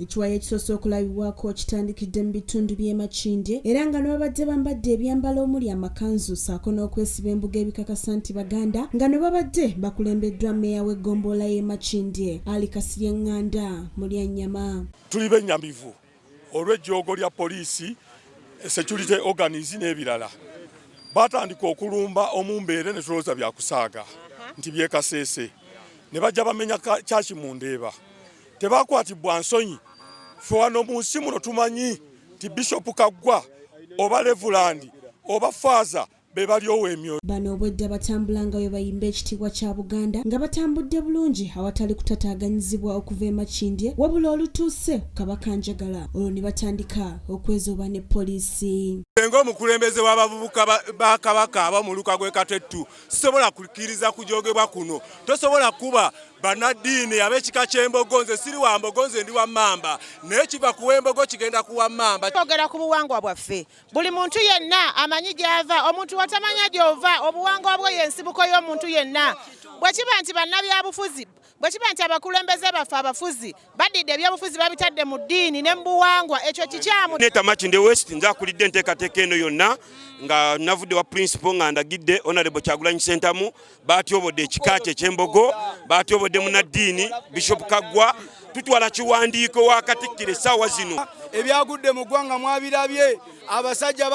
Ekiwayi ekisoose okulabibwako kitandikidde mu bitundu by'e Makindye era nga ne babadde bambadde ebyambalo omuli amakanzu ssaako n'okwesiba embugo ebikakasa nti Baganda, nga ne babadde bakulembeddwa mmeeya w'eggombolola y'e Makindye, Ali Kasirye Nganda Mulyannyama. Tuli bennyamivu olw'ejjoogo lya poliisi, security organs n'ebirala. Batandika okulumba omumbeere ne tulowooza byakusaaga nti byekaseese, ne bajja bamenya kyaki mu Ndeeba. Tebakwatibwa nsonyi. Ffe wano mu nsi muno tumanyi nti Bishop Kaggwa oba Reverend oba Faaza be balyowa emyoyo. Bano obwedda batambula nga bwe bayimba ekitiibwa kya Buganda, nga batambudde bulungi awatali kutataaganyizibwa okuva e Makindye, wabula olutuuse ku Kabaka Njagala olwo ne batandika okwezooba ne poliisi. Ng'omukulembeze w'abavubuka ba Kabaka ab'omuluka gw'e Katettu, sisobola kukkiriza kujogebwa kuno. Tosobola kuba bannaddiini ab'ekika ky'Embogo. Nze siri wa Mbogo, nze ndi wa Mmamba, naye kiva kuwa Embogo kigenda kuwa Mmamba. Twogera ku buwangwa bwaffe. Buli muntu yenna amanyi gy'ava. Omuntu watamanya gy'ova, obuwangwa bwe y'ensibuko y'omuntu yenna. Bwe kiba nti bannabyabufuzi, bwe kiba nti abakulembeze baffe abafuzi baddidde ebyobufuzi babitadde mu ddiini ne mu buwangwa, ekyo kikyamu. Neta Makindye West, nze akulidde enteekateeka eno yonna, nga navudde wa principal nga ndagidde Honorable Kyagulanyi Sentamu. Batyobodde ekika kye eky'Embogo, batyobodde munnaddiini Bishop Kaggwa. Tutwala kiwandiiko wa Katikkiro essaawa zino. Ebyagudde mu ggwanga mwabirabye. Abasajja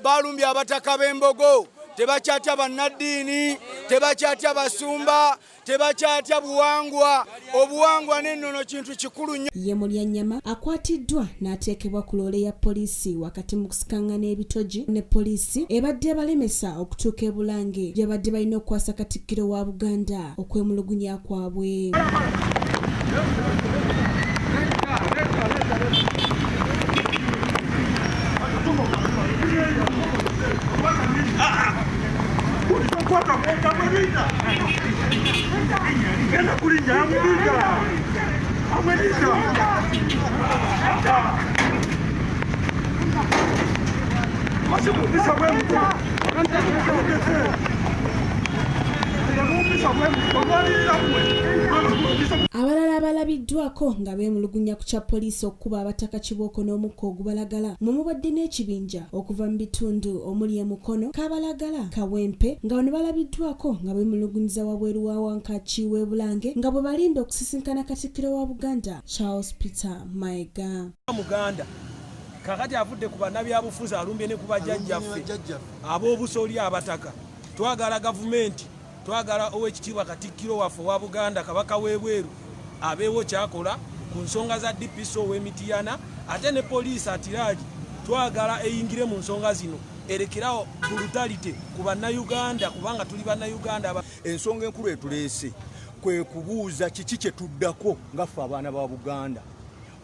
balumbye abataka b'Embogo. Tebakyatya bannaddiini, tebakyatya basumba, tebakyatya buwangwa. Obuwangwa n'ennono kintu kikulu nnyo. Ye Mulyannyama akwatiddwa n'ateekebwa ku loole ya poliisi wakati mu kusikangana ebitogi ne poliisi ebadde ebalemesa okutuuka e Bulange gye badde balina okukwasa Katikkiro wa Buganda okwemulugunya kwabwe. Abalala abalabiddwako nga beemulugunya ku kya poliisi okukuba abataka kibooko n'omukka ogubalagala mwe mubadde n'ekibinja okuva mu bitundu omuli e Mukono, Kabalagala, Kawempe, nga bano balabiddwako nga beemulugunyiza wabweru wa Wankaaki w'e Bulange nga bwe balinda okusisinkana Katikkiro wa Buganda Charles Peter Mayiga. Muganda kakati avudde ku bannabyabufuzi, alumbye ne ku bajjajjaffe ab'obusolya abataka. Twagala gavumenti, twagala Owekitiibwa Katikkiro waffe owa Buganda, Kabaka w'ebweru, abeewo kyakola ku nsonga za DPC ow'Emitiyana. Ate ne poliisi atiragi twagala eyingire mu nsonga zino, erekerawo brutality ku Bannayuganda, kubanga tuli Bannayuganda. Ensonga enkulu etuleese kwe kubuuza kiki kye tuddako nga ffe abaana ba Buganda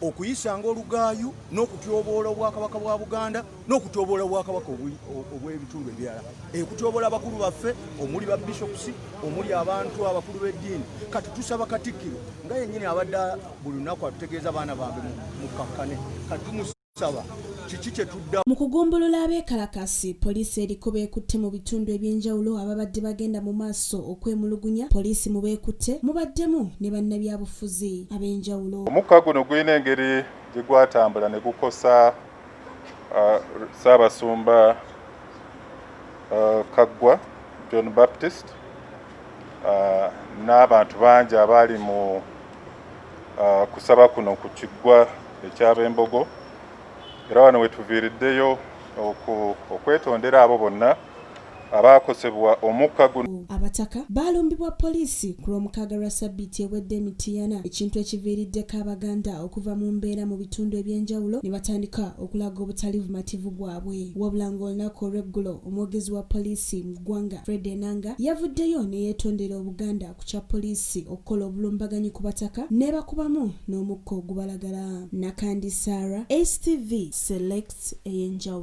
okuyisanga olugaayu n'okutyoboola obwakabaka bwa Buganda n'okutyoboola obwakabaka obw'ebitundu ebirala, okutyoboola abakulu baffe omuli ba bishops, omuli abantu abakulu b'eddiini. Kati tusaba Katikkiro nga yennyini abadde buli lunaku atutegeeza, "Baana bange, mukakkane." Kati tumusaba kiki kye tudda. Mu kugumbulula abeekalakasi, poliisi eriko beekutte mu bitundu ebyenjawulo ababadde bagenda mu maaso okwemulugunya. Poliisi mu beekutte mubaddemu ne bannabyabufuzi ab'enjawulo. Omukka guno gulina engeri gye gwatambula ne gukosa Ssaabasumba Kaggwa John Baptist n'abantu bangi abaali mu kusaba kuno ku kiggwa eky'Abembogo. Era wano wetuviiriddeyo okwetondera abo bonna abaakosebwa omukka guno. Abataka baalumbibwa poliisi ku Lwomukaaga lwa sabbiiti ewedde Emitiyana, ekintu ekiviiriddeko Abaganda okuva mu mbeera mu bitundu ebyenjawulo ne batandika okulaga obutali bumativu bwabwe. Wabula ng'olunaku olw'eggulo omwogezi wa poliisi mu ggwanga Fred Enanga yavuddeyo ne yeetondera Obuganda ku kya poliisi okukola obulumbaganyi ku bataka n'ebakubamu n'omukka ogubalagala. Nakandi Sarah, STV Select ey'enjawulo.